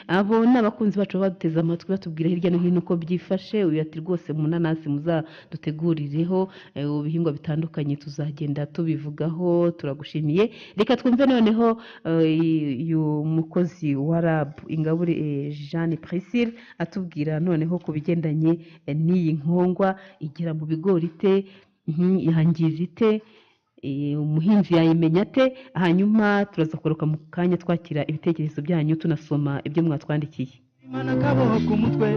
Abo ni abakunzi bacu baduteze amatwi, batubwira hirya no hino uko byifashe. Uyu ati rwose mu nanasi muzadutegurireho ibihingwa bitandukanye, tuzagenda tubivugaho. Turagushimiye. Reka twumve noneho uyu mukozi wa RAB, Ingabire Jeanne Priscille, atubwira noneho ku bigendanye n'iyi nkongwa. Igera mu bigori ite? Yangiza ite? Umuhinzi yayimenya ate? Hanyuma turaza kugaruka mu kanya twakira ibitekerezo byanyu, tunasoma ibyo mwatwandikiye. Imana kaboho ku mutwe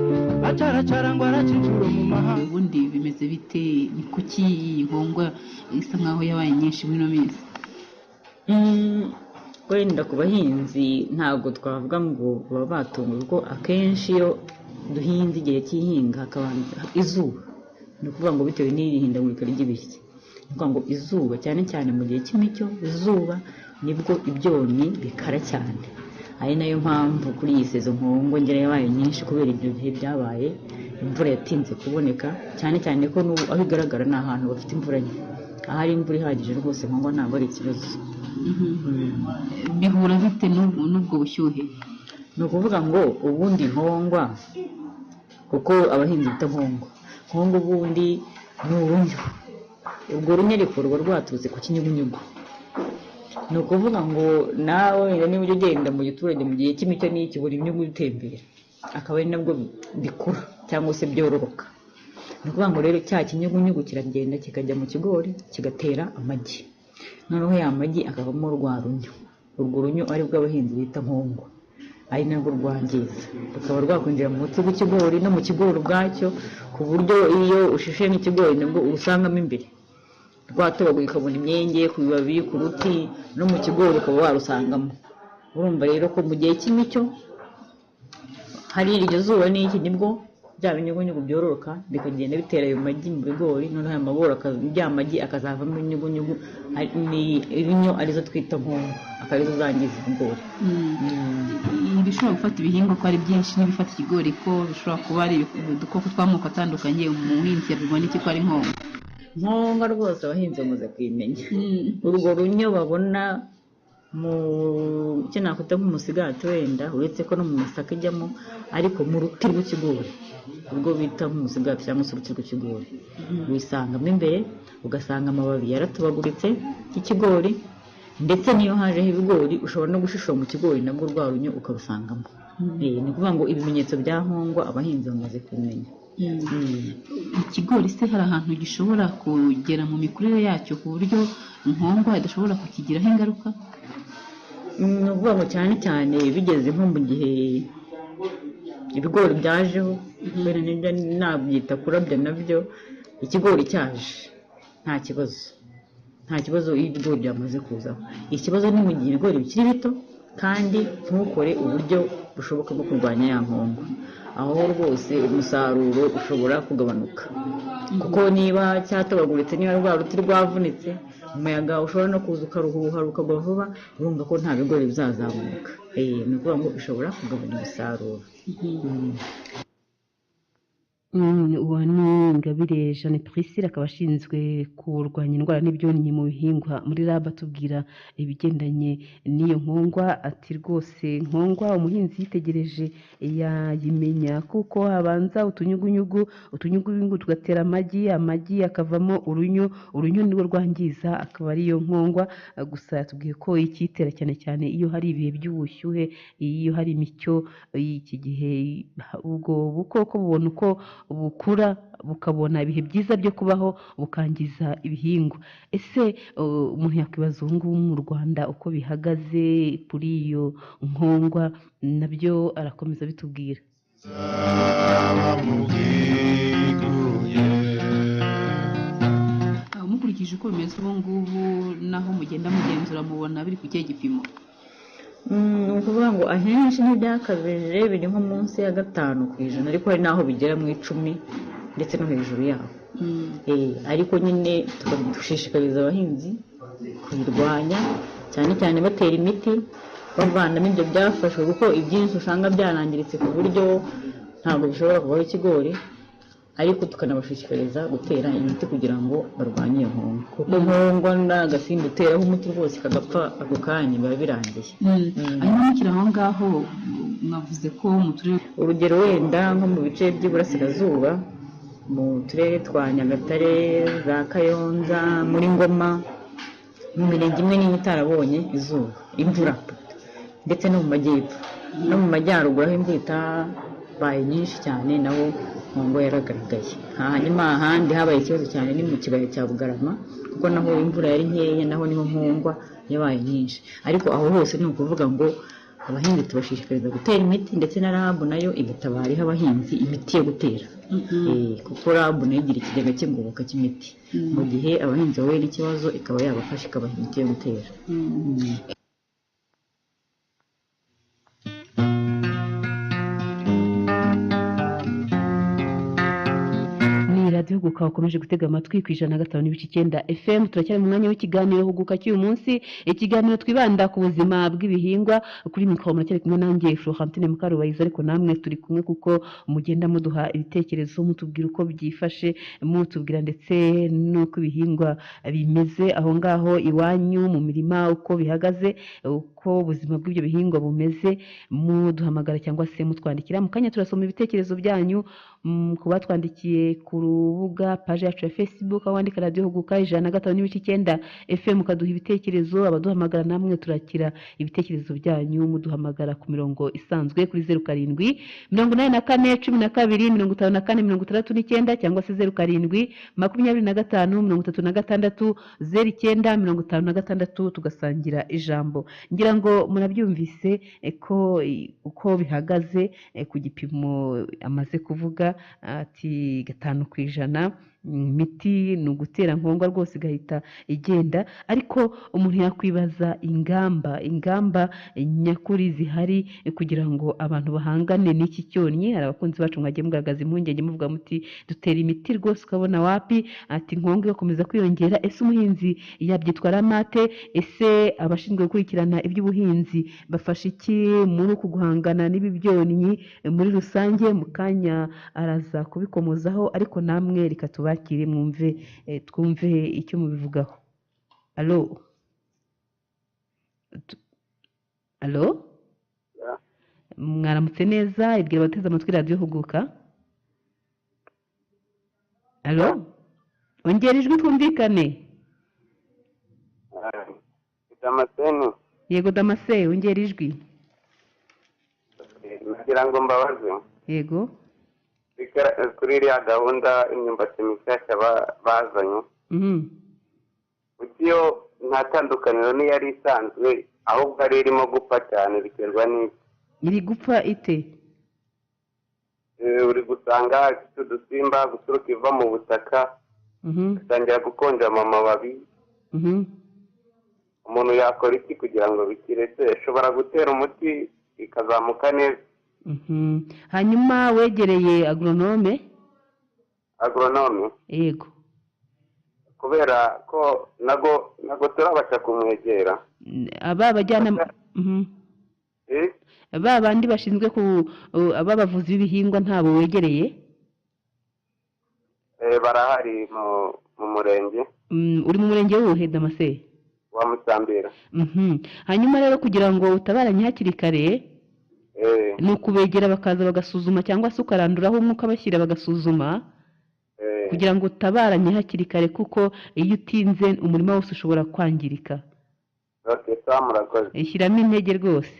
acaracara ngo araca inshuro mu mahanga. Ubundi bimeze bite? Ni kuki iyi nkongwa isa nkaho yabaye nyinshi muri ino minsi? Wenda ku bahinzi ntabwo twavuga ngo baba batunguwe, kuko akenshi iyo duhinze igihe cy'ihinga hakabanza izuba, ni ukuvuga ngo bitewe n'iri hindagurika ry'ibihe, ni ukuvuga ngo izuba cyane cyane mu gihe cy'imicyo, izuba nibwo ibyonnyi bikara cyane, ari nayo mpamvu kuri iyi saison nkongwa ngera yabaye nyinshi kubera ibyo bihe byabaye, imvura yatinze kuboneka, cyane cyane ko n'ubu aho igaragara ni ahantu bafite imvura nke. Ahari imvura ihagije rwose nkongwa ntabwo ari ikibazo. Bihura bite n'ubwo bushyuhe? Ni ukuvuga ngo ubundi nkongwa, kuko abahinzi bita nkongwa, nkongwa ubundi ni urunyo. Urwo runyo ariko ruba rwaturutse ku kinyugunyugu. Ni ukuvuga ngo nawe wenda niba ujya ugenda mu giturage mu gihe cy'imicyo n'iki, buri imyugu itembera, akaba ari nabwo bikura cyangwa se byororoka. Ni ukuvuga ngo rero cya kinyugunyugu kiragenda kikajya mu kigori kigatera amagi, noneho ya magi akavamo rwa runyo. Urwo runyo aribwo abahinzi bita nkongwa, ari narwo rwangiza, rukaba rwakwinjira mu mutsi w'ikigori no mu kigori ubwacyo, ku buryo iyo ushishuye nk'ikigori nabwo urusangamo imbere rwatobaguye, ukabona imyenge ku bibabi, ku ruti, no mu kigori ukaba warusangamo. Urumva rero ko mu gihe cy'imicyo hari iryo zuba n'iki, nibwo bya binyugunyugu byororoka bikagenda bitera ayo magi mu bigori, noneho ayo magori ya magi akazavamo ibinyugunyugu, ni ibinyo arizo twita nkongwa, akaba arizo zangiza ibigori. Ibishobora gufata ibihingwa ko ari byinshi, n'ibifata ikigori ko bishobora kuba ari udukoko tw'amoko atandukanye, umuhinzi yabibona iki ko ari nkongwa? Nkongwa rwose abahinzi bamaze kuyimenya. Urwo runyo babona mu icyo nakwita nk'umusigati wenda, uretse ko no mu masaka ijyamo, ariko mu ruti rw'ikigori, urwo bita nk'umusigati cyangwa se uruti rw'ikigori, wisangamo imbere, ugasanga amababi yaratobaguritse y'ikigori, ndetse n'iyo hajeho ibigori ushobora no gushishura mu kigori nabwo rwa runyo ukarusangamo. Ni ukuvuga ngo ibimenyetso bya nkongwa abahinzi bamaze kubimenya. Ikigori se hari ahantu gishobora kugera mu mikurire yacyo ku buryo nkongwa idashobora kukigiraho ingaruka? Ni ukuvuga ngo cyane cyane bigeze nko mu gihe ibigori byajeho, wenda nibyo nabyita kurabya, nabyo ikigori cyaje nta kibazo, nta kibazo iyo ibigori byamaze kuzaho. Ikibazo ni mu gihe ibigori bikiri bito kandi ntukore uburyo bushoboka bwo kurwanya ya nkongwa, aho rwose umusaruro ushobora kugabanuka, kuko niba cyatobaguritse, niba rwa ruti rwavunitse, umuyaga ushobora no kuza ukaruhuha rukagwa vuba, urumva ko nta bigori bizazamuka. Ni ukuvuga ngo bishobora kugabanya umusaruro. Uwo ni Ingabire Jeanne Priscille, akaba ashinzwe kurwanya indwara n'ibyonnyi mu bihingwa muri RAB, atubwira ibigendanye n'iyo nkongwa. Ati rwose nkongwa umuhinzi yitegereje yayimenya, kuko habanza utunyugunyugu, utunyugunyugu tugatera amagi, amagi akavamo urunyo, urunyo nirwo rwangiza, akaba ariyo nkongwa. Gusa yatubwiye ko icyitera cyane cyane iyo hari ibihe by'ubushyuhe, iyo hari imicyo, iki gihe ubwo bukoko bubona uko bukura, bukabona ibihe byiza byo kubaho, bukangiza ibihingwa. Ese umuntu yakwibaza ubu ngubu mu Rwanda uko bihagaze kuri iyo nkongwa? Nabyo arakomeza bitubwira. Mukurikije uko bimeze ubu ngubu naho mugenda mugenzura, mubona biri ku kihe gipimo? Ni ukuvuga ngo ahenshi ntibyakabije, biri nko munsi ya 5%, ariko hari n'aho bigera mu 10 ndetse no hejuru yaho. Ariko nyine dushishikariza abahinzi kuyirwanya, cyane cyane batera imiti bavanamo ibyo byafashwe, kuko ibyinshi usanga byarangiritse ku buryo ntabwo bishobora kuvaho ikigori, ariko tukanabashishikariza gutera imiti kugira ngo barwanye iyo nkongwa, kuko nkongwa n'agasimba uteraho umuti rwose kagapfa ako kanya, biba birangiye. Hanyuma mukiri aho ngaho, Mwavuze ko mu turere, Urugero wenda nko mu bice by'iburasirazuba, mu turere twa Nyagatare, za Kayonza, muri Ngoma, mu mirenge imwe n'imwe itarabonye izuba, imvura, ndetse no mu majyepfo no mu majyaruguru aho imvura itabaye nyinshi cyane, naho nkongwa yaragaragaye. Hanyuma ahandi habaye ikibazo cyane ni mu kibaya cya Bugarama, kuko naho imvura yari nkeya, naho niho nkongwa yabaye nyinshi. Ariko aho hose ni ukuvuga ngo abahinzi tubashishikariza gutera imiti, ndetse na RAB nayo igatabara iha abahinzi imiti yo gutera. Kuko RAB nayo igira ikigega cy'ingoboka cy'imiti, mu gihe abahinzi bahuye n'ikibazo ikaba yabafasha, ikabaha imiti yo gutera. Ni Radiyo Huguka wakomeje gutega amatwi ku 105.9 FM. Turacyari mu mwanya w'ikiganiro Huguka cy'uyu munsi, ikiganiro twibanda ku buzima bw'ibihingwa. Kuri mikoro muracyari kumwe nanjye Florentine Mukarubayiza, ariko namwe turi kumwe kuko mugenda muduha ibitekerezo, mutubwira uko byifashe, mutubwira ndetse n'uko ibihingwa bimeze aho ngaho iwanyu mu mirima, uko bihagaze, uko ubuzima bw'ibyo bihingwa bumeze, muduhamagara cyangwa se mutwandikira. Mu kanya turasoma ibitekerezo byanyu ku batwandikiye ku rubuga paji yacu ya Facebook, aho wandika Radiyo Huguka 105.9 FM ukaduha ibitekerezo. Abaduhamagara namwe turakira ibitekerezo byanyu, muduhamagara ku mirongo isanzwe kuri 0784 12 54 69 cyangwa se 0725 36 09 56, tugasangira ijambo. Ngira ngo murabyumvise ko uko bihagaze ku gipimo amaze kuvuga ati 5%. Imiti ni ugutera nkongwa rwose igahita igenda. Ariko umuntu yakwibaza ingamba nyakuri zihari kugira ngo abantu bahangane n'iki cyonnyi. Hari abakunzi bacu mwagiye mugaragaza impungenge, muvuga muti dutera imiti rwose ukabona wapi, ati nkongwa igakomeza kwiyongera. Ese umuhinzi yabyitwara mate? Ese abashinzwe gukurikirana iby'ubuhinzi bafasha iki muri uku guhangana n'ibi byonnyi muri rusange? Mu kanya araza kubikomozaho, ariko namwe reka tubakire mwumve, twumve icyo mubivugaho. Alo? Alo, mwaramutse neza? Ibwira abateze amatwi Radiyo Huguka. Alo, ongera ijwi twumvikane. Damascene. Yego Damase, ongera ijwi. Nagira ngo mbabaze. Yego. Kuri iriya gahunda imyumbati mishyashya bazanye, kuki yo nta tandukaniro n'iyari isanzwe, ahubwo ari irimo gupfa cyane? Biterwa n'iki? Iri gupfa ite? Uri gusanga ifite udusimba guturuka iva mu butaka, igatangira gukonjama amababi. Umuntu yakora iki kugira ngo bikire? Se ishobora gutera umuti ikazamuka neza? Hanyuma wegereye agronome? Agronome? Yego. Kubera ko nago turabasha kumwegera. Aba bajyanama Eh? Ba bandi bashinzwe ku aba bavuzi b'ibihingwa ntabo wegereye? Barahari mu murenge. Uri mu murenge wuhe, Damase? Wa Musambira. Hanyuma rero kugira ngo utabaranye hakiri kare, ni ukubegera bakaza bagasuzuma, cyangwa se ukaranduraho umwuka bashyira bagasuzuma, kugira ngo utabaranye hakiri kare, kuko iyo utinze umurima wose ushobora kwangirika. Okay, sawa, murakoze. Shyiramo intege rwose.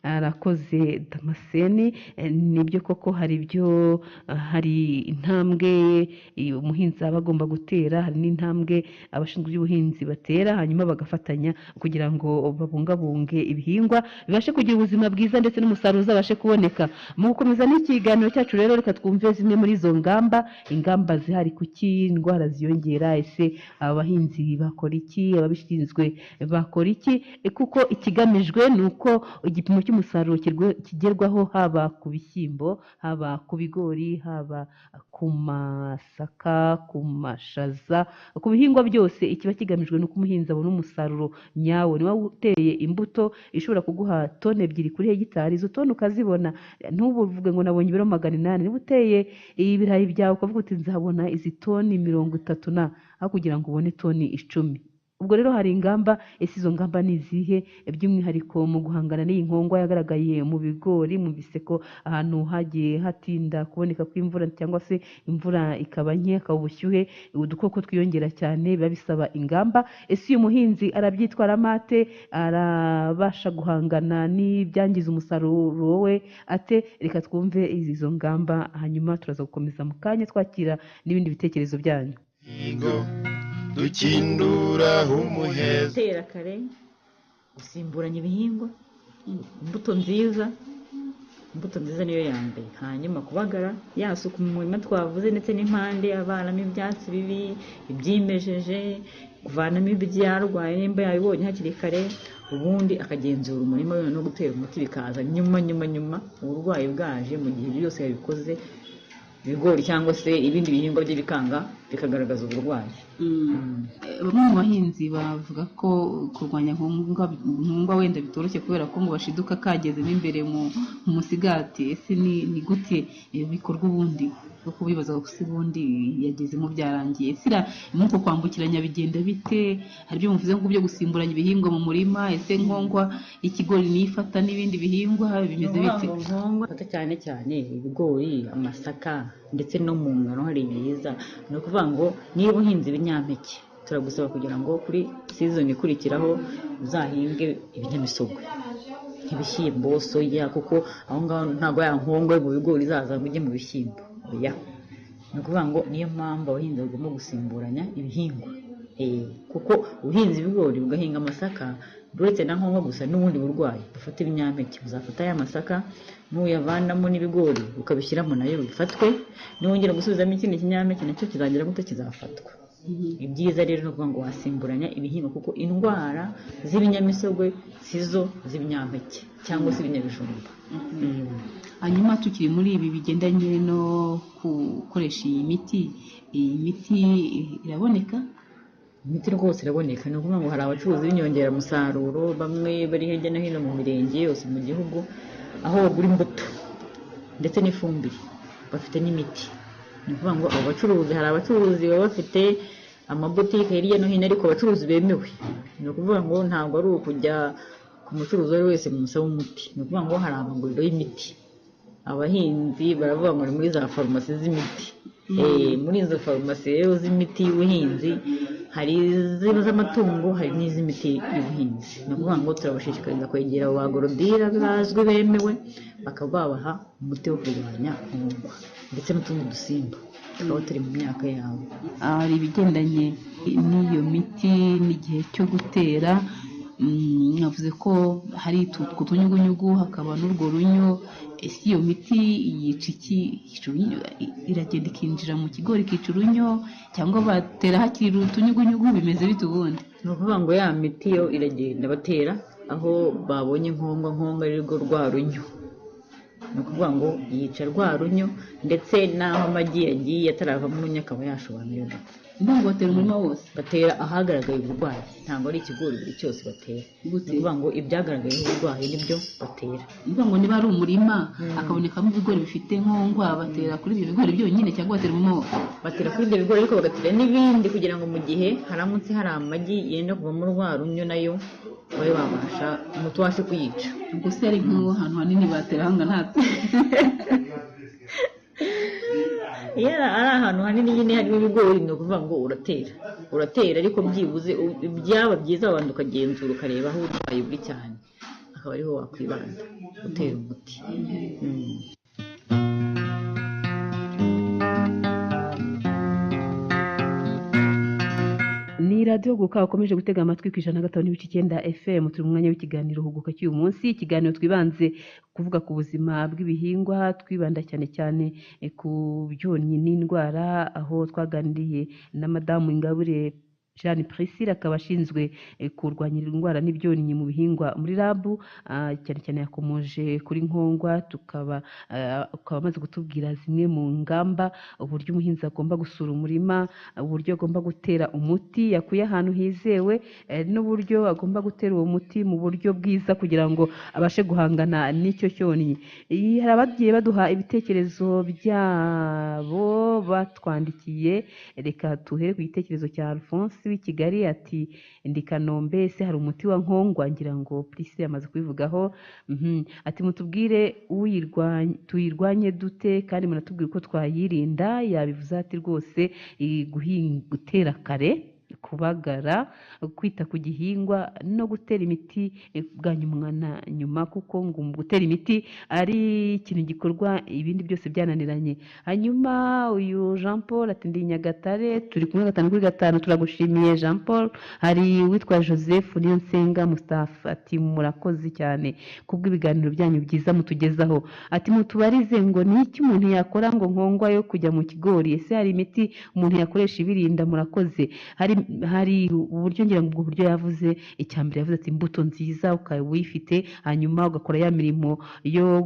Arakoze Damascene. Nibyo koko hari ibyo, hari intambwe umuhinzi aba agomba gutera, hari n'intambwe abashinzwe iby'ubuhinzi batera, hanyuma bagafatanya kugira ngo babungabunge ibihingwa bibashe kugira ubuzima bwiza ndetse n'umusaruro uzabashe kuboneka. Mu gukomeza n'ikiganiro cyacu rero, reka twumve zimwe muri izo ngamba, ingamba zihari. Kuki indwara ziyongera? Ese abahinzi bakora iki? Ababishinzwe bakora iki? Kuko ikigamijwe ni uko igipimo cy'umusaruro kigerwaho, haba ku bishyimbo, haba ku bigori, haba ku masaka, ku mashaza, ku bihingwa byose. Ikiba kigamijwe ni uko umuhinzi abona umusaruro nyawo. Niba uteye imbuto ishobora kuguha toni 2 kuri hegitari, izo toni ukazibona, ntubuvuge ngo nabonye ibiro 800. Niba uteye ibirayi byawe ukavuga uti nzabona izi toni 30 na, aho kugira ngo ubone toni 10. Ubwo rero hari ingamba. Ese izo ngamba ni izihe by'umwihariko mu guhangana n'iyi nkongwa yagaragaye mu bigori? Mwumvise ko ahantu hagiye hatinda kuboneka kw'imvura cyangwa se imvura ikaba nke, hakaba ubushyuhe, udukoko twiyongera cyane, biba bisaba ingamba. Ese uyu muhinzi arabyitwaramo ate? Arabasha guhangana n'ibyangiza umusaruro we ate? Reka twumve izo ngamba, hanyuma turaza gukomeza mu kanya twakira n'ibindi bitekerezo byanyu. Dukindura umuhezo. Gutera kare, gusimburanya ibihingwa, imbuto nziza, imbuto nziza niyo ya mbere. Hanyuma kubagara yasuka mu murima twavuze, ndetse n'impande avanamo ibyatsi bibi, ibyimejeje, kuvanamo ibyarwaye nimba yabibonye hakiri kare, ubundi akagenzura umurima we no gutera umuti bikaza nyuma nyuma nyuma uburwayi bwaje. Mu gihe byose yabikoze, ibigori cyangwa se ibindi bihingwa bye bikanga bikagaragaza uburwayi. Bamwe mu bahinzi bavuga ko kurwanya nkongwa wenda bitoroshye kubera ko ngo bashiduka kagezemo imbere mu musigati. Ese ni gute bikorwa ubundi? Kuko bibaza ko se ubundi yagezemo byarangiye. Ese muri uko kwambukiranya bigenda bite? Hari ibyo muvuze ngo byo gusimburanya ibihingwa mu murima. Ese nkongwa ikigori nifata n'ibindi bihingwa bimeze bite? Nkongwa ifata cyane cyane ibigori, amasaka ndetse no mu ngano hari ibyiza. Ni ukuvuga ngo niba uhinze ibinyampeke, turagusaba kugira ngo kuri season ikurikiraho uzahinge ibinyamisogwe nk'ibishyimbo, soya, kuko aho ngaho ntabwo ya nkongwa yo mu bigori izaza ngo ujye mu bishyimbo. Oya, ni ukuvuga ngo niyo mpamvu abahinzi bagomba gusimburanya ibihingwa, kuko uhinze ibigori ugahinga amasaka, uretse na nkongwa gusa n'ubundi burwayi bufata ibinyampeke uzafata ya masaka, nuyavanamo n'ibigori ukabishyiramo nayo bifatwe, niwongera gusubizamo ikindi kinyampeke nacyo kizagira gute, kizafatwa. Ibyiza rero ni ukuvuga ngo wasimburanya ibihingwa, kuko indwara z'ibinyamisogwe sizo z'ibinyampeke cyangwa se ibinyabijumba. Hanyuma tukiri muri ibi bigendanye no gukoresha iyi miti, iyi miti iraboneka? Imiti rwose iraboneka. Ni ukuvuga ngo hari abacuruzi b'inyongeramusaruro bamwe bari hirya no hino mu mirenge yose mu gihugu, aho bagura imbuto ndetse n'ifumbire, bafite n'imiti. Ni ukuvuga ngo abo bacuruzi, hari abacuruzi baba bafite amabutike hirya no hino, ariko abacuruzi bemewe. Ni ukuvuga ngo ntabwo ari ukujya ku mucuruzi uwo ari we wese ngo umusabe umuti. Ni ukuvuga ngo hari amaguriro y'imiti. Abahinzi baravuga ngo ni muri za farumasi z'imiti. Muri izo farumasi rero z'imiti y'ubuhinzi hari iz'amatungo, hari n'iz'imiti y'ubuhinzi. Ni ukuvuga ngo turabashishikariza kwegera abo bagorodira bazwi bemewe, bakaba babaha umuti wo kurwanya nkongwa ndetse n'utundi dusimba tukaba turi mu myaka yabo. Hari ibigendanye n'iyo miti n'igihe cyo gutera. Navuze ko hari utwo tunyugunyugu, hakaba n'urwo runyo. Ese iyo miti yica iki? Iragenda ikinjira mu kigori ikica urunyo, cyangwa batera hakiri utunyugunyugu? Bimeze bite ubundi? Ni ukuvuga ngo ya miti yo iragenda batera aho babonye nkongwa, nkongwa ari rwo rwa runyo. Ni ukuvuga ngo yica rwa runyo, ndetse n'aho amagi yagiye ataravamo urunyo akaba yashobora nayo gupfa. Ntabwo batera umurima wose, batera ahagaragaye uburwayi, ntabwo ari ikigori buri cyose batera. Ni ukuvuga ngo ibyagaragayeho uburwayi nibyo batera. Ni ukuvuga ngo niba ari umurima hakabonekamo ibigori bifite nkongwa, batera kuri ibyo bigori byonyine cyangwa batera umurima wose? Batera kuri ibyo bigori, ariko bagatera n'ibindi kugira ngo mu gihe haramutse hari amagi yenda kuvamo rwa runyo nayo babe babasha umuti ubashe kuyica. Ubwo se ari nk'ahantu hanini batera hangana hate? Iyo ari ahantu hanini nyine harimo ibigori, ni ukuvuga ngo uratera, ariko byibuze byaba byiza wabanza ukagenzura ukareba aho uburwayi buri cyane, akaba ariho wakwibanda utera umuti. Ni radiyo Huguka wakomeje gutega amatwi ku 105.9 FM. Turi mu mwanya w'ikiganiro Huguka cy'uyu munsi, ikiganiro twibanze kuvuga ku buzima bw'ibihingwa, twibanda cyane cyane ku byonnyi n'indwara, aho twaganiriye na madamu Ingabire Jeanne Priscille, akaba ashinzwe kurwanya indwara n'ibyonnyi mu bihingwa muri RAB. Cyane cyane yakomoje kuri nkongwa, tukaba ukaba amaze kutubwira zimwe mu ngamba, uburyo umuhinzi agomba gusura umurima, uburyo agomba gutera umuti yakuye ahantu hizewe, n'uburyo agomba gutera uwo muti mu buryo bwiza kugira ngo abashe guhangana n'icyo cyonnyi. Hari abagiye baduha ibitekerezo byabo batwandikiye, reka tuhere ku gitekerezo cya Alphonse. James w'i Kigali ati ndi Kanombe, ese hari umuti wa nkongwa? Ngira ngo Priscille yamaze kubivugaho. Ati mutubwire tuyirwanye dute kandi munatubwire uko twayirinda. Yabivuze ati rwose gutera kare, kubagara, kwita ku gihingwa no gutera imiti bwa nyuma na nyuma, kuko ngo gutera imiti ari ikintu gikorwa ibindi byose byananiranye. Hanyuma uyu Jean Paul ati ndi Nyagatare, turi kumwe 5 kuri 5, turagushimiye Jean Paul. Hari uwitwa Joseph Niyonsenga Mustafa ati murakoze cyane kubw'ibiganiro byanyu byiza mutugezaho. Ati mutubarize ngo ni iki umuntu yakora ngo nkongwa yo kujya mu kigori, ese hari imiti umuntu yakoresha ibirinda? Murakoze. Hari uburyo, ngira ngo ubwo buryo yavuze, icya mbere yavuze ati imbuto nziza ukaba uyifite, hanyuma ugakora ya mirimo yo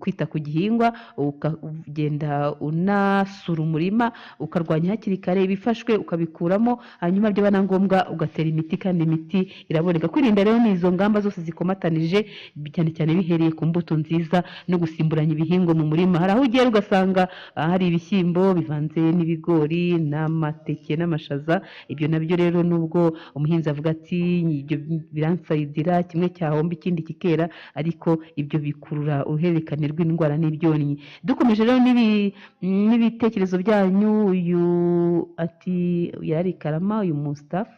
kwita ku gihingwa, ukagenda unasura umurima, ukarwanya hakiri kare ibifashwe ukabikuramo, hanyuma byaba na ngombwa ugatera imiti, kandi imiti iraboneka. Kwirinda rero ni izo ngamba zose zikomatanije, cyane cyane bihereye ku mbuto nziza no gusimburanya ibihingwa mu murima. Hari aho ugera ugasanga hari ibishyimbo bivanze n'ibigori n'amateke n'amashaza. Ibyo nabyo rero nubwo umuhinzi avuga ati ibyo biransayidira, kimwe cyahomba ikindi kikera, ariko ibyo bikurura uruhererekane rw'indwara n'ibyonnyi. Dukomeje rero n'ibitekerezo byanyu, uyu ati yari Karama, uyu Mustafa.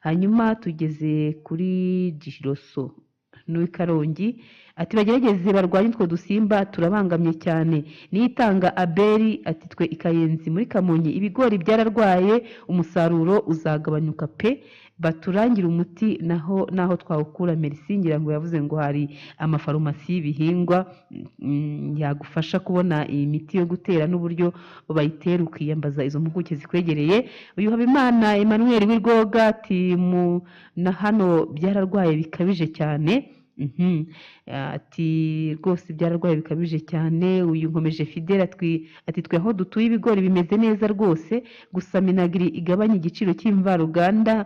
Hanyuma tugeze kuri Giroso n'uw'i Karongi ati bagerageze barwanye utwo dusimba turabangamye cyane. Niyitanga Abeli ati twe i Kayenzi muri Kamonyi ibigori byararwaye, umusaruro uzagabanyuka pe, baturangira umuti naho naho twawukura. Merci. Ngira ngo yavuze ngo hari amafarumasi y'ibihingwa yagufasha kubona iyi miti yo gutera n'uburyo bayitera, ukiyambaza izo mpuguke zikwegereye. Uyu Habimana Emmanuel w'Irwoga ati mu na hano byararwaye bikabije cyane. Ati rwose byararwaye bikabije cyane. Uyu Nkomeje Fidele ati twe aho dutuye ibigori bimeze neza rwose, gusa Minagri igabanya igiciro cy'imvaruganda.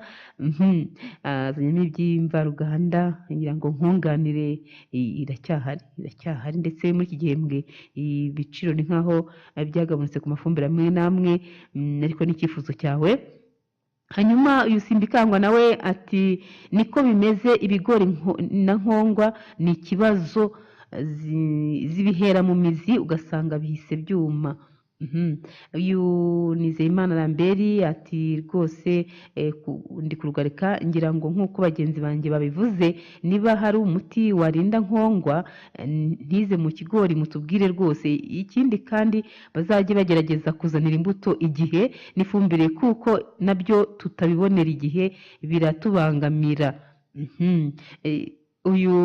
Azanyemo iby'imvaruganda, ngira ngo nkunganire iracyahari, iracyahari, ndetse muri iki gihembwe ibiciro ni nkaho byagabanutse ku mafumbire amwe n'amwe, ariko n'icyifuzo cyawe. Hanyuma uyu Simbikangwa nawe ati niko bimeze, ibigori na nkongwa ni ikibazo, zibihera mu mizi ugasanga bihise byuma. Uyu Nizeyimana Lambert ati rwose ndi kurugarika, ngira ngo nk'uko bagenzi banjye babivuze, niba hari umuti warinda nkongwa ntize mu kigori mutubwire rwose. Ikindi kandi bazajye bagerageza kuzanira imbuto igihe n'ifumbire, kuko nabyo tutabibonera igihe biratubangamira. Uyu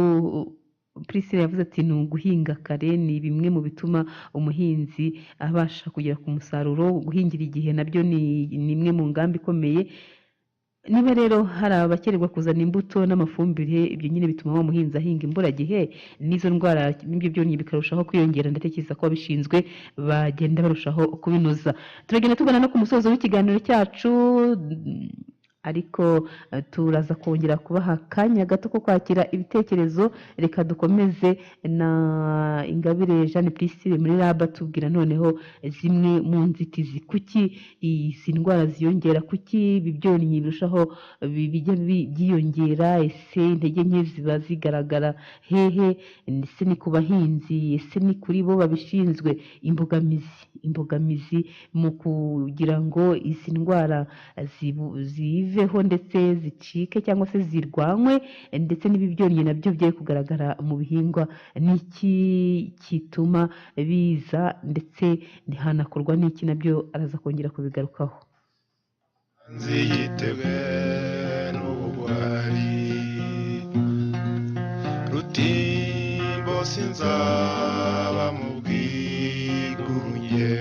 Priscilla yavuze ati ni uguhinga kare, ni bimwe mu bituma umuhinzi abasha kugera ku musaruro. Guhingira igihe nabyo ni imwe mu ngamba ikomeye. Niba rero hari abakererwa kuzana imbuto n'amafumbire, ibyo nyine bituma wa muhinzi ahinga imburagihe, n'izo ndwara n'ibyo byonnyi bikarushaho kwiyongera. Ndatekereza ko ababishinzwe bagenda barushaho kubinoza. Turagenda tugana no ku musozo w'ikiganiro cyacu, ariko turaza kongera kubaha akanya gato ko kwakira ibitekerezo. Reka dukomeze na Ingabire Jeanne Priscille muri RAB, tubwira noneho zimwe mu nzitizi, kuki izi ndwara ziyongera, kuki ibi byonnyi birushaho bijya byiyongera, ese intege nke ziba zigaragara hehe, ese ni ku bahinzi, ese ni kuri bo babishinzwe, imbogamizi mu kugira ngo izi ndwara ziveho ndetse zicike cyangwa se zirwanywe, ndetse n'ibi byonnyi nabyo byari kugaragara mu bihingwa, n'iki kituma biza ndetse hanakorwa n'iki, nabyo araza kongera kubigarukaho. Nziyitebwe n'ubugwari, Rutimbo sinzaba mu bwigunge.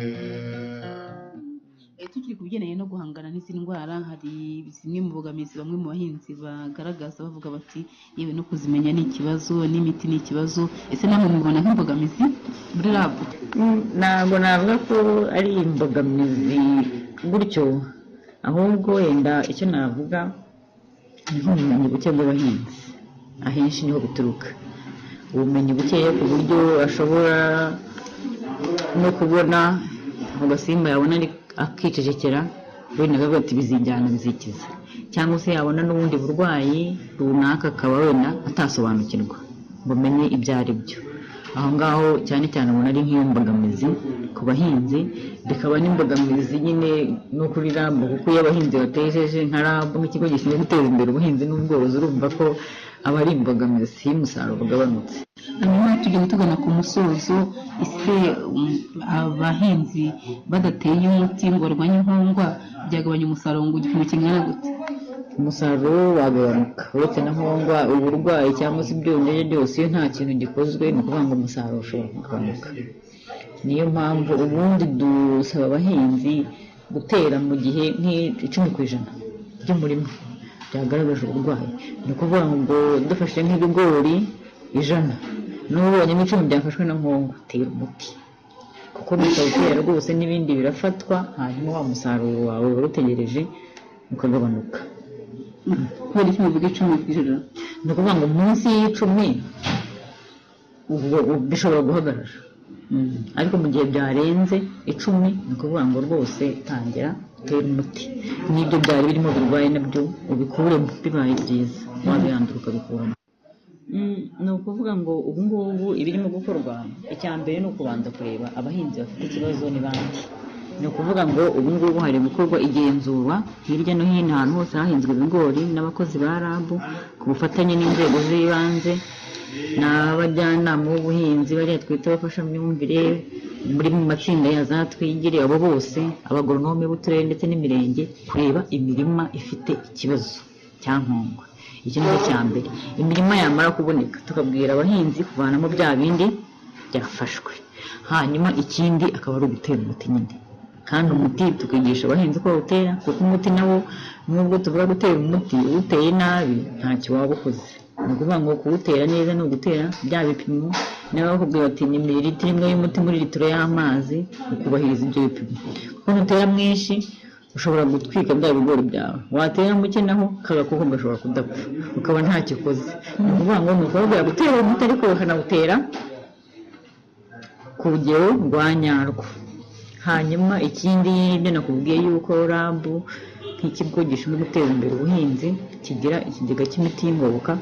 Tukiri ku bigendanye no guhangana n'izi ndwara, hari zimwe mu mbogamizi bamwe mu bahinzi bagaragaza bavuga bati yewe no kuzimenya ni ikibazo, n'imiti ni ikibazo. Ese namwe mubibona nk'imbogamizi muri RAB? Ntabwo navuga ko ari imbogamizi gutyo, ahubwo wenda icyo navuga ni nk'ubumenyi buke bw'abahinzi, ahenshi niho bituruka. Ubumenyi bukeya ku buryo ashobora no kubona ako gasimba yabona akicecekera, Wenda akavuga ati bizijyana bizikiza, cyangwa se yabona n'ubundi burwayi runaka akaba wenda atasobanukirwa ngo amenye ibyo ari byo. Aho ngaho cyane cyane ubona ari nk'iyo mbogamizi ku bahinzi, bikaba n'imbogamizi nyine no kuri RAB, kuko iyo abahinzi batejeje nka RAB nk'ikigo gishinzwe guteza imbere ubuhinzi n'ubworozi, urumva ko aba ari imbogamizi y'umusaruro ugabanutse. Hanyuma tugenda tugana ku musozo, ese abahinzi badateye umuti ngo barwanye nkongwa byagabanya umusaruro ngo igipimo kingana gute? Umusaruro wagabanuka uretse na nkongwa, uburwayi cyangwa se ibyonnyi byose, iyo nta kintu gikozwe ni ukuvuga ngo umusaruro ushobora kugabanuka. Niyo mpamvu ubundi dusaba abahinzi gutera mu gihe nk'10% by'umurima byagaragaje uburwayi. Ni ukuvuga ngo dufashe nk'ibigori 100, n'ubu ubonyemo 10 byafashwe na nkongwa, tera umuti, kuko bitawutera rwose n'ibindi birafatwa, hanyuma wa musaruro wawe wari utegereje ukagabanuka. Kubera iki muvuga 10%? Ni ukuvuga ngo munsi y'10 ubwo bishobora guhagarara, ariko mu gihe byarenze 10 ni ukuvuga ngo rwose tangira utere umuti, n'ibyo byari birimo birwaye nabyo ubikuremo, bibaye byiza wabirandura ukabikuramo. Ni ukuvuga ngo ubu ngubu ibirimo gukorwa, icya mbere ni ukubanza kureba abahinzi bafite ikibazo ni bande. Ni ukuvuga ngo ubu ngubu hari gukorwa igenzura hirya no hino ahantu hose hahinzwe ibigori n'abakozi ba RAB ku bufatanye n'inzego z'ibanze n'abajyanama b'ubuhinzi bariya twita abafashamyumvire muri mu matsinda ya za twigire, abo bose, abagoronome b'uturere ndetse n'imirenge, kureba imirima ifite ikibazo cya nkongwa. Iki ni cyo cya mbere. Imirima yamara kuboneka tukabwira abahinzi kuvanamo bya bindi byafashwe, hanyuma ikindi akaba ari ugutera umuti nyine. Kandi umuti tukigisha abahinzi ko bawutera, kuko umuti nawo nubwo tuvuga gutera umuti, uwuteye nabi ntacyo waba ukoze. Ni ukuvuga ngo kuwutera neza ni ugutera bya bipimo, niba bakubwira bati ni mililitiro imwe y'umuti muri litiro y'amazi, ukubahiriza ibyo bipimo, kuko nutera mwinshi ushobora gutwika bya bigori byawe, watera muke naho kagakoko gashobora kudapfa ukaba ntacyo ukoze. Ni ukuvuga ngo ni ukubabwira gutera umuti ariko bakanawutera ku rugero rwa nyarwo. Hanyuma ikindi ibyo nakubwiye yuko RAB nk'ikigo gishinzwe guteza imbere ubuhinzi kigira ikigega cy'imiti y'ingoboka.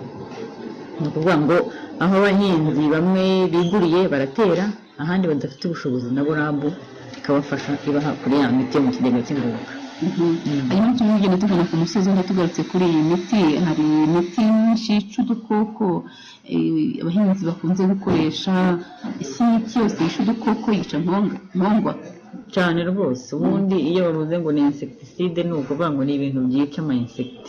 Ni ukuvuga ngo aho abahinzi bamwe biguriye baratera, ahandi badafite ubushobozi nabo RAB ikabafasha ibaha kuri ya miti yo mu kigega cy'ingoboka. Hanyuma turimo kugenda tugana ku musozi, aho tugarutse kuri iyi miti, hari imiti myinshi yica udukoko abahinzi bakunze gukoresha. Ese imiti yose yica udukoko yica nkongwa? Cyane rwose. Ubundi iyo bavuze ngo ni insecticide ni ukuvuga ngo ni ibintu byica ama insect,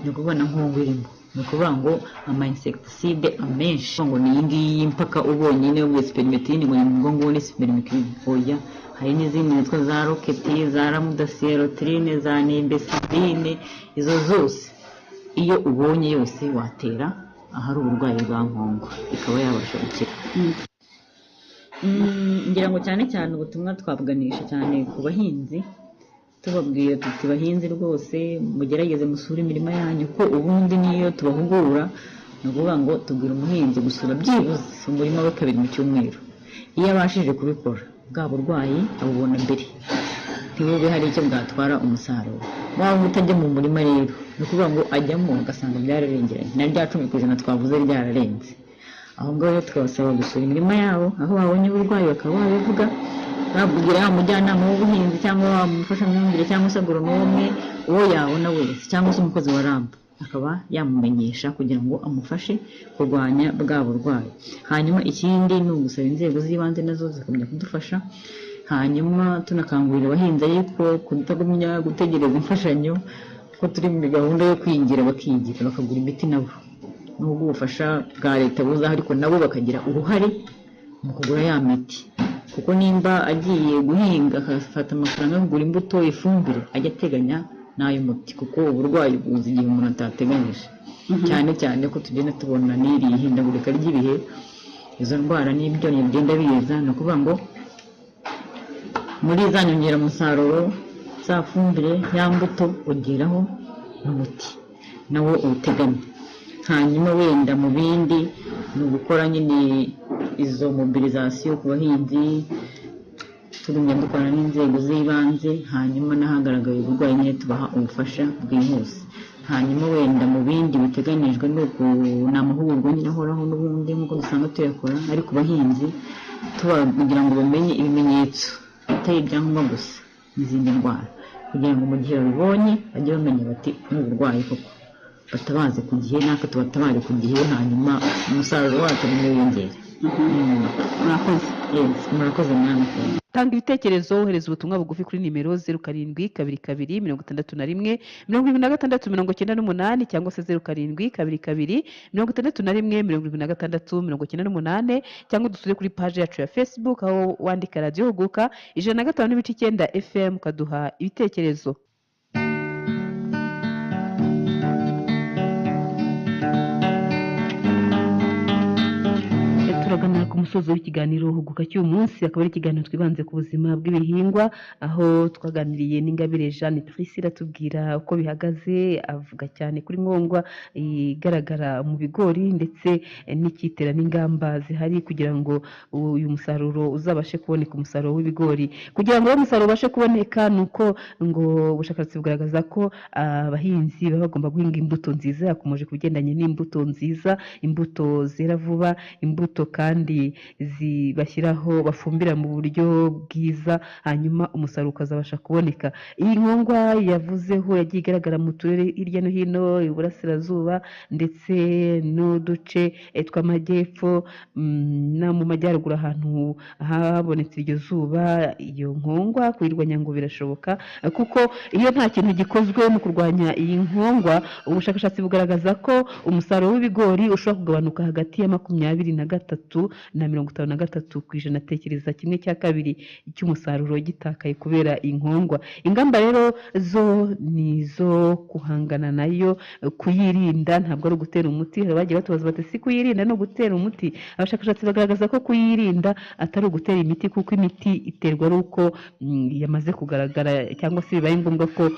ni ukuvuga na nkongwa irimo. Ni ukuvuga ngo ama insecticide amenshi ngo ni iyi ngiyi mpaka ubonye niyo ngo spermethine ngo ni ngo ni spermethine, oya. Hari n'izindi zitwa za roketi, za ramudasierotrine, za nimbesidine, izo zose iyo ubonye yose watera ahari uburwayi bwa nkongwa ikaba yabasha gukira. Ngira ngo cyane cyane ubutumwa twabuganisha cyane ku bahinzi, tubabwira tuti bahinzi rwose mugerageze musure imirima yanyu, ko ubundi niyo tubahugura ni ukuvuga ngo tubwira umuhinzi gusura byibuze umurima we kabiri mu cyumweru. Iyo abashije kubikora bwa burwayi abubona mbere, ntibube hari icyo bwatwara umusaruro. Waba utajya mu murima rero ni ukuvuga ngo ajyamo ugasanga byararengeranye, na rya 10% twavuze ryararenze. Aho ngaho rero tukabasaba gusura imirima yabo, aho babonye uburwayi bakaba babivuga, babwira wa mujyanama w'ubuhinzi cyangwa wa mufashamyumvire cyangwa se agoronome, uwo yabona wese cyangwa se umukozi wa RAB akaba yamumenyesha kugira ngo amufashe kurwanya bwa burwayi. Hanyuma ikindi ni ugusaba inzego z'ibanze nazo zikamenya kudufasha, hanyuma tunakangurira abahinzi ariko kutagumya gutegereza imfashanyo, ko turi muri gahunda yo kwigira bakigira bakagura imiti nabo, nubwo ubufasha bwa leta buza ariko nabo bakagira uruhare mu kugura ya miti, kuko nimba agiye guhinga akafata amafaranga yo kugura imbuto, ifumbire, ajya ateganya n'ay'umuti, kuko uburwayi buza igihe umuntu atateganyije. Cyane cyane ko tugenda tubona n'iri hindagurika ry'ibihe, izo ndwara n'ibyonnyi bigenda biza. Ni ukuvuga ngo muri za nyongeramusaruro, za fumbire, ya mbuto, ugeraho n'umuti nawo uwuteganya. Hanyuma wenda mu bindi ni ugukora nyine izo mobilisation ku bahinzi, Tugumya dukorana n'inzego z'ibanze, hanyuma n'ahagaragaye uburwayi nyine tubaha ubufasha bwihuse. Hanyuma wenda mu bindi biteganijwe ni amahugurwa nyine ahoraho n'ubundi nk'uko dusanga tuyakora, ariko bahinzi kugira ngo bamenye ibimenyetso bitari ibyangombwa gusa n'izindi ndwara, kugira ngo mu gihe babibonye bajye bamenya bati ni uburwayi koko, batabaze ku gihe, natwe tubatabare ku gihe, hanyuma umusaruro wacu wiyongere. Murakoze. Murakoze namwe. Tanga ibitekerezo, wohereza ubutumwa bugufi kuri nimero 0722 61 76 98 cyangwa se 0722 61 76 98, cyangwa dusure kuri paji yacu ya Facebook aho wandika Radiyo Huguka 105.9 FM ukaduha ibitekerezo. Turagana ku musozo w'ikiganiro Huguka cy'uyu munsi, akaba ari ikiganiro twibanze ku buzima bw'ibihingwa, aho twaganiriye n'Ingabire Jeanne Priscille atubwira uko bihagaze, avuga cyane kuri nkongwa igaragara mu bigori ndetse n'icyitera n'ingamba zihari kugira ngo uyu musaruro uzabashe kuboneka, umusaruro w'ibigori. Kugira ngo uwo musaruro ubashe kuboneka ni uko ngo ubushakashatsi bugaragaza ko abahinzi baba bagomba guhinga imbuto nziza. Yakomeje ku bigendanye n'imbuto nziza, imbuto zera vuba, imbuto kandi zibashyiraho bafumbira mu buryo bwiza, hanyuma umusaruro ukazabasha kuboneka. Iyi nkongwa yavuzeho yagiye igaragara mu turere hirya no hino iburasirazuba ndetse n'uduce tw'amajyepfo no mu majyaruguru, ahantu habonetse iryo zuba. Iyo nkongwa kuyirwanya ngo birashoboka, kuko iyo nta kintu gikozwe mu kurwanya iyi nkongwa, ubushakashatsi bugaragaza ko umusaruro w'ibigori ushobora kugabanuka hagati ya 23 na 53%. Tekereza 1/2 cy'umusaruro gitakaye kubera inkongwa. Ingamba rero zo ni izo guhangana nayo, kuyirinda, ntabwo ari ugutera umuti. Hari abagiye batubaza bati si kuyirinda no gutera umuti. Abashakashatsi bagaragaza ko kuyirinda atari ugutera imiti, kuko imiti iterwa ari uko yamaze kugaragara cyangwa se bibaye ngombwa ko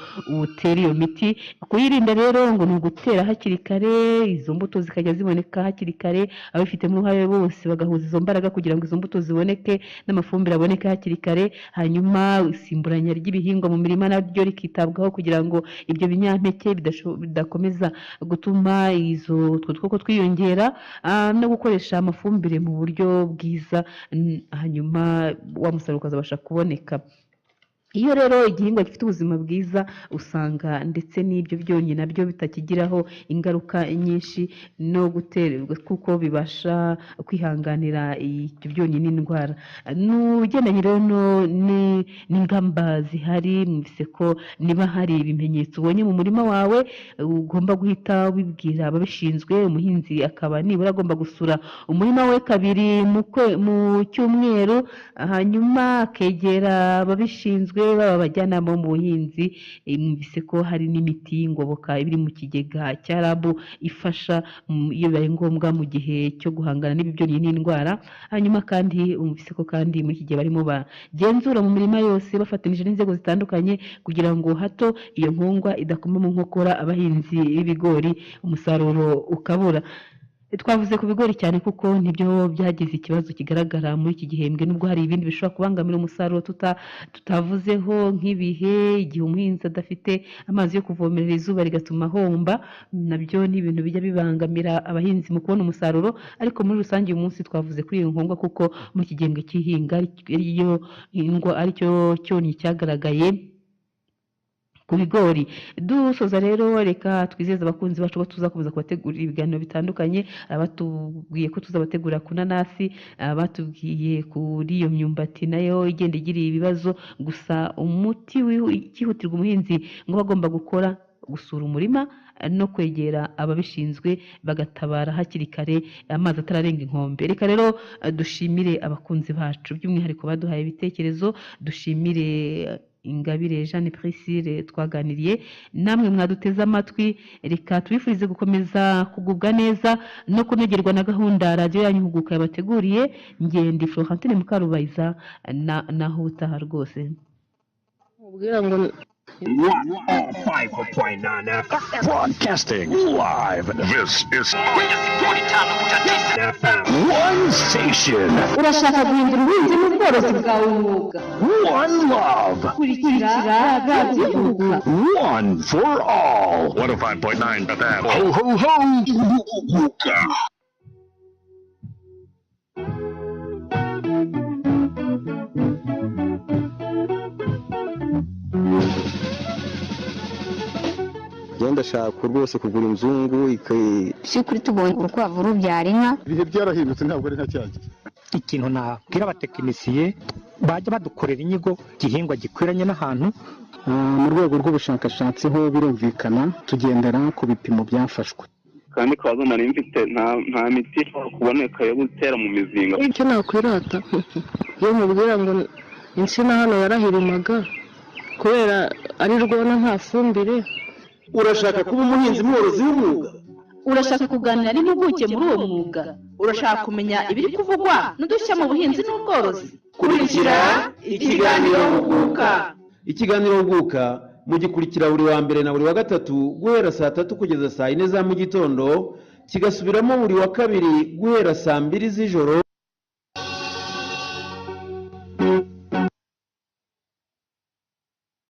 utera iyo miti. Kuyirinda rero ngo ni ugutera hakiri kare, izo mbuto zikajya ziboneka hakiri kare, ababifitemo uruhare bose bagahuza izo mbaraga kugira ngo izo mbuto ziboneke n'amafumbire aboneke hakiri kare, hanyuma isimburanya ry'ibihingwa mu mirima naryo rikitabwaho kugira ngo ibyo binyampeke bidakomeza gutuma utwo dukoko twiyongera, no gukoresha amafumbire mu buryo bwiza, hanyuma wa musaruro ukazabasha kuboneka. Iyo rero igihingwa gifite ubuzima bwiza, usanga ndetse n'ibyo byonyi nabyo bitakigiraho ingaruka nyinshi no guterwa, kuko bibasha kwihanganira ibyo byonyi n'indwara. N'ugendanye rero n'ingamba zihari, mwumvise ko niba hari ibimenyetso ubonye mu murima wawe ugomba guhita ubibwira ababishinzwe. Umuhinzi akaba nibura agomba gusura umurima we 2 mu cyumweru, hanyuma akegera ababishinzwe, baba abajyanama mu buhinzi. Mwumvise ko hari n'imiti y'ingoboka iri mu kigega cya RAB ifasha iyo bibaye ngombwa mu gihe cyo guhangana n'ibyonnyi n'indwara. Hanyuma kandi mwumvise ko kandi muri iki gihe barimo bagenzura mu mirima yose bafatanyije n'inzego zitandukanye kugira ngo hato iyo nkongwa idakoma mu nkokora abahinzi b'ibigori, umusaruro ukabura. Twavuze ku bigori cyane kuko nibyo byagize ikibazo kigaragara muri iki gihembwe, nubwo hari ibindi bishobora kubangamira umusaruro tutavuzeho, nk'ibihe, igihe umuhinzi adafite amazi yo kuvomerera izuba rigatuma ahomba, nabyo ni ibintu bijya bibangamira abahinzi mu kubona umusaruro. Ariko muri rusange uyu munsi twavuze kuri iyo nkongwa kuko muri iki gihembwe cy'ihinga aricyo cyonnyi cyagaragaye ku bigori. Dusoza rero, reka twizeze abakunzi bacu ko tuzakomeza kubategurira ibiganiro bitandukanye. Abatubwiye ko tuzabategura ku nanasi, abatubwiye kuri iyo myumbati nayo igenda igira ibibazo. Gusa umuti w'ikihutirwa umuhinzi ngo agomba gukora, gusura umurima no kwegera ababishinzwe bagatabara hakiri kare amazi atararenga inkombe. Reka rero dushimire abakunzi bacu by'umwihariko baduhaye ibitekerezo, dushimire Ingabire Jeanne Priscille twaganiriye, namwe mwaduteze amatwi. Reka tubifurize gukomeza kugubwa neza no kunogerwa na gahunda radiyo yanyu Huguka yabateguriye. Ngendi Florentine Mukarubayiza naho utaha rwose. Ubwira ngo 105.9 FM. Broadcasting live. This is FM. One station. Urashaka guhindura ubuhinzi n'ubworozi bwawe umwuga? One love. Kurikira Radiyo Huguka. One for all. 105.9 FM. Ho, ho, ho. Huguka. Ndashaka rwose kugura inzungu. By'ukuri tubonye urukwavu rubyara inka. Ibihe byarahindutse, ntabwo ari nka cya gihe. Ikintu nabwira abatekinisiye, bajya badukorera inyigo igihingwa gikwiranye n'ahantu. Mu rwego rw'ubushakashatsi ho birumvikana tugendera ku bipimo byafashwe. Kandi kabazo nari mfite, nta miti ishobora kuboneka yo gutera mu mizinga. Icyo nakwirata, iyo mubwira ngo insina hano yarahirimaga kubera ari rwona, nta fumbire. Urashaka kuba umuhinzi mworozi w'umwuga? Urashaka kuganira n'impuguke muri uwo mwuga? Urashaka kumenya ibiri kuvugwa n'udushya mu buhinzi n'ubworozi? Kurikira ikiganiro Huguka. Ikiganiro Huguka mugikurikira buri wa mbere na buri wa gatatu guhera saa 3 kugeza saa 4 za mu gitondo, kigasubiramo buri wa kabiri guhera saa 2 z'ijoro.